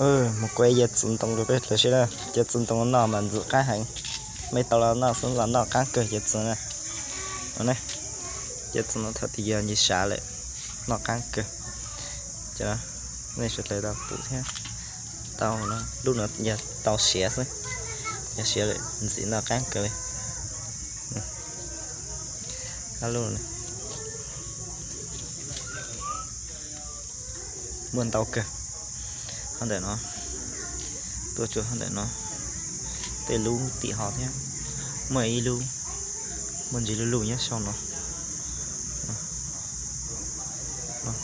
Mus kuaj ib ce txiv ntoo rau peb sawv daws saib na. Ce txiv ntoo no mas ntxim qab heev. Mej tau los noj xwb los noj qab kawg ce txiv na. Ces txiv no thaum twg yog nce sav lawm, noj qab kawg. Ces nej sawv daws tau pum thiab. Tau, lub no yog tau siav xwb, yog siav lawm ntxim noj qab kawg li. Muaj ntau kawg. Hov ntawm no, tuaj tsuas hov ntawm no, tej lub tim hov thiab, muaj ib lub, muaj ntsis lub lub nyob saum no.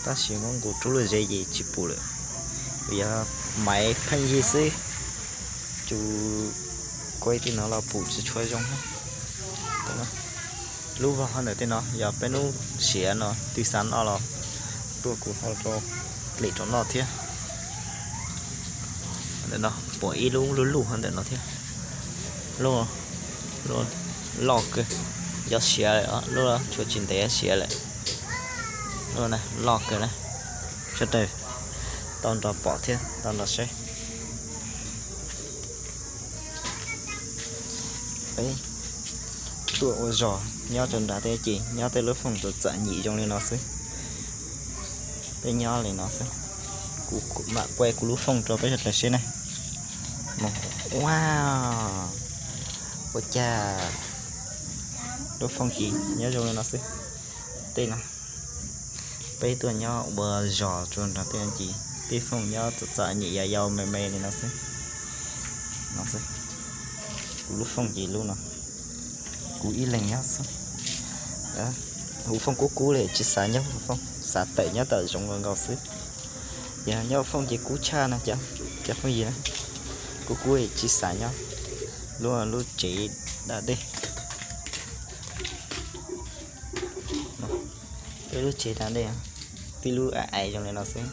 Tab sis muab nqus rub lub zes ces tsis pum lawm, vim yog maiv pheej yig xwb, tsuas kuaj tej no los pum tsis tshua zoo. Lub vog hov ntawm tej no yog peb lub siav no twb xav noj los tuaj kuv ho rau plim rau noj thiab. Ntawm no pom ib lub lub lub hov ntawm no thiab. Lub loj kawg, yog siav lawm, lub tshuav tsis ntev siav lawm. Lub loj kawg na, sawv daws tau nrog pom thiab tau nrog saib. Peb tuaj ua zog nyob rau nram tej ces nyob tej lub fooj txom txom nyem zoo li no xwb. Peb nyob li no xwb. Kuv mam kuaj kuv lub fooj rau peb sawv daws saib na. Ua, ua cas lub fooj ces nyob zoo li no xwb. Tej no peb tuaj nyob ua zog rau nram tej no ces tej fooj nyob txom txom nyem yau yau me me li no xwb. Kuv lub fooj ces lub no, kuv ib leeg nyob xwb. Hauv fooj kub kub li tsis xav nyob hauv fooj, xav tawm nyob tom zoov nkaus nkaus xwb. Yog nyob hauv fooj ces kub tshaj no cov, cov phooj ywg na, kub kub tsis xav nyob. Lub, lub tsev da dej, peb lub tsev da dej, tib lub ais ais zoo li no xwb.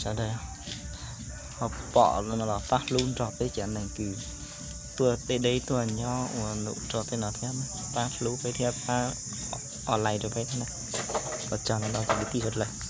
Sawv daws ho pom no los pab hlub nrog peb cov neeg kws tuaj deb deb tuaj nyob ua num rau tej no thiab, pab hlub peb thiab pab online rau peb thiab na. Ua tsaug ntau ntau cov kwv tij sawv daws.